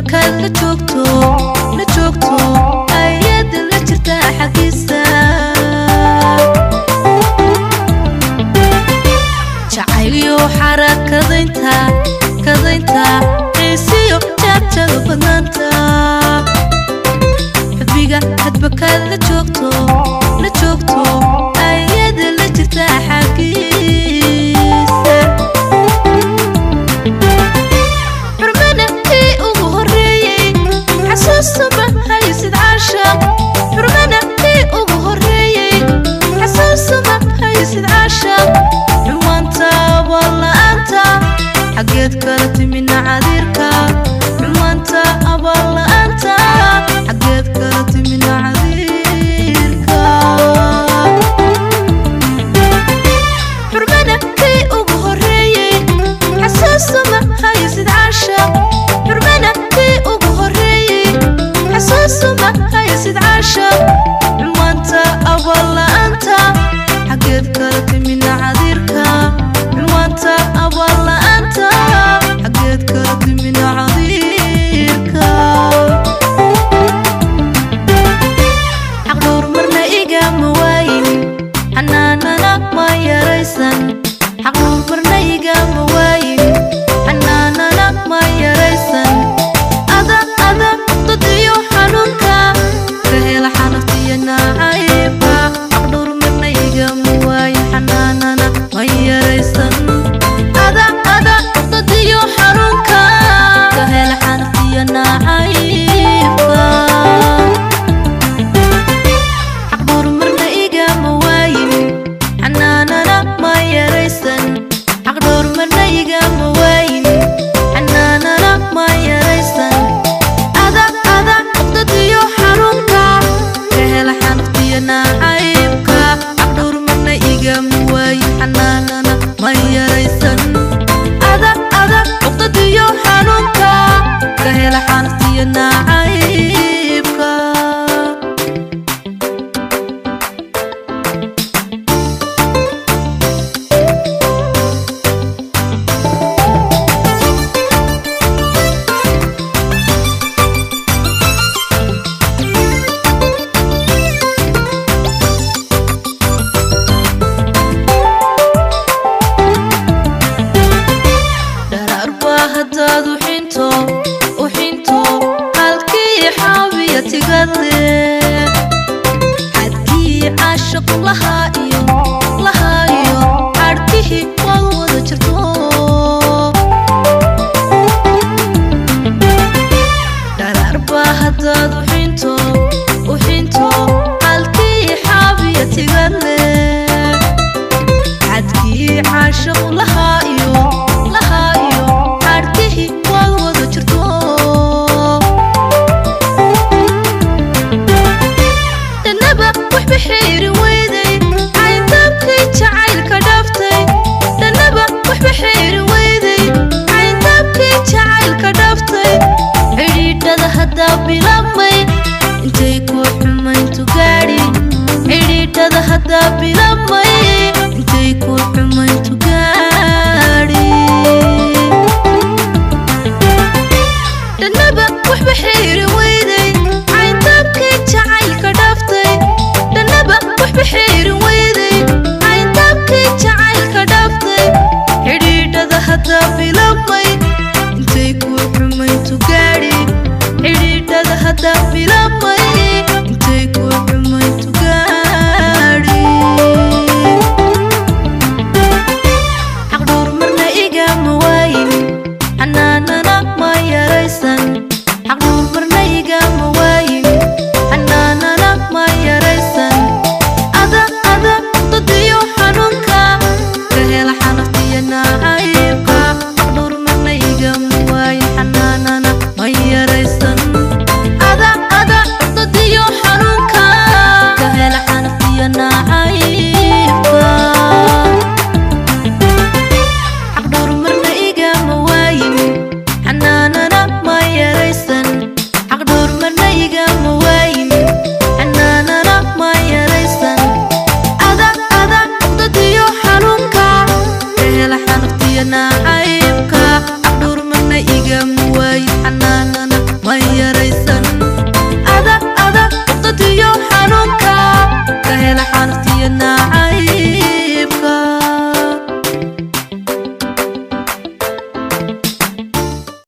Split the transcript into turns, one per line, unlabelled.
Hadbakaad la joogto, la joogto, ayada la jirtaa xaggiisa. Jacaylyo xarakadaynta, kadaynta, xiisiyo jaabjada badnaanta. Xubbiga hadbakaad la joogto, la joogto, ayada la jirtaa xaggiisa. Xurmana kii ugu horreeyey, xasuusuma haysid caashaq. Xurmana kii ugu horreeyey, xasuusuma haysid caashaq. Xumaanta waa la'aanta, xaggeed kala timina cadiirka. Xumaanta abaa la'aanta, xaggeed kala timina cadiirka. Xurmana kii ugu horreeyey, xasuusuma haysid caashaq. Xurmana kii ugu horreeyey, xasuusuma haysid caashaq. Xumaanta abaa la'aanta, xaggeed kala timina cadiirka. Xumaanta abaa la'aanta, xaggeed kala timina cadiirka. Xaqdhowr marna igama waayin, xanaanana ma yaraysan. Xaqdhowr marna igama waayin, xanaanana ma yaraysan. Ada ada dad iyo xanuunka, ka hela xanaftiyo nacaybka. Xaqdhowr marna igama waayin, xanaanana ma yaraysan. Ada ada dad iyo xanuunka, ka hela xanaftiyo nacaybka. Xaqdhowr marna igama waayin, xanaanana ma yaraysan. Xaqdhowr marna igama waayin, xanaanana ma yaraysan. Ada ada dad iyo xanuunka, ka hela xanaftiyo nacaybka. Xaqdhowr marna igama waayin, xanaanana ma yaraysan. Ada ada cuqdad iyo xanuunka, ka hela xanaftiyo nacaybka. Dharaar baa haddaad u xinto, u xinto, halkii xaawiya tigale. Xadkii caashiqu lahaa iyo, lahaa iyo, xadhkihii waad wada jirto. Dharaar baa haddaad u xinto, u xinto, halkii xaawiya tigale. Xadkii caashiqu lahaa iyo, lahaa iyo, xadhkihii waad wada jirto. Dhanaba waxba xeeri weyday, cayndaabkii jacaylka dhaaftay. Dhanaba waxba xeeri weyday, cayndaabkii jacaylka dhaaftay. Xidhiidhada haddaa bilaabmay, intay ku xumayntu gaadhi. Xidhiidhada haddaa bilaabmay, intay ku xumayntu gaadhi. Dhanaba waxba xeeri weyday, cayndaabkii jacaylka dhaaftay. Dhanaba waxba xeeri weyday, cayndaabkii jacaylka dhaaftay. Xidhiidhada haddaa bilaabmay, intay ku xumayntu gaadhi. Xidhiidhada haddaa bilaabmay.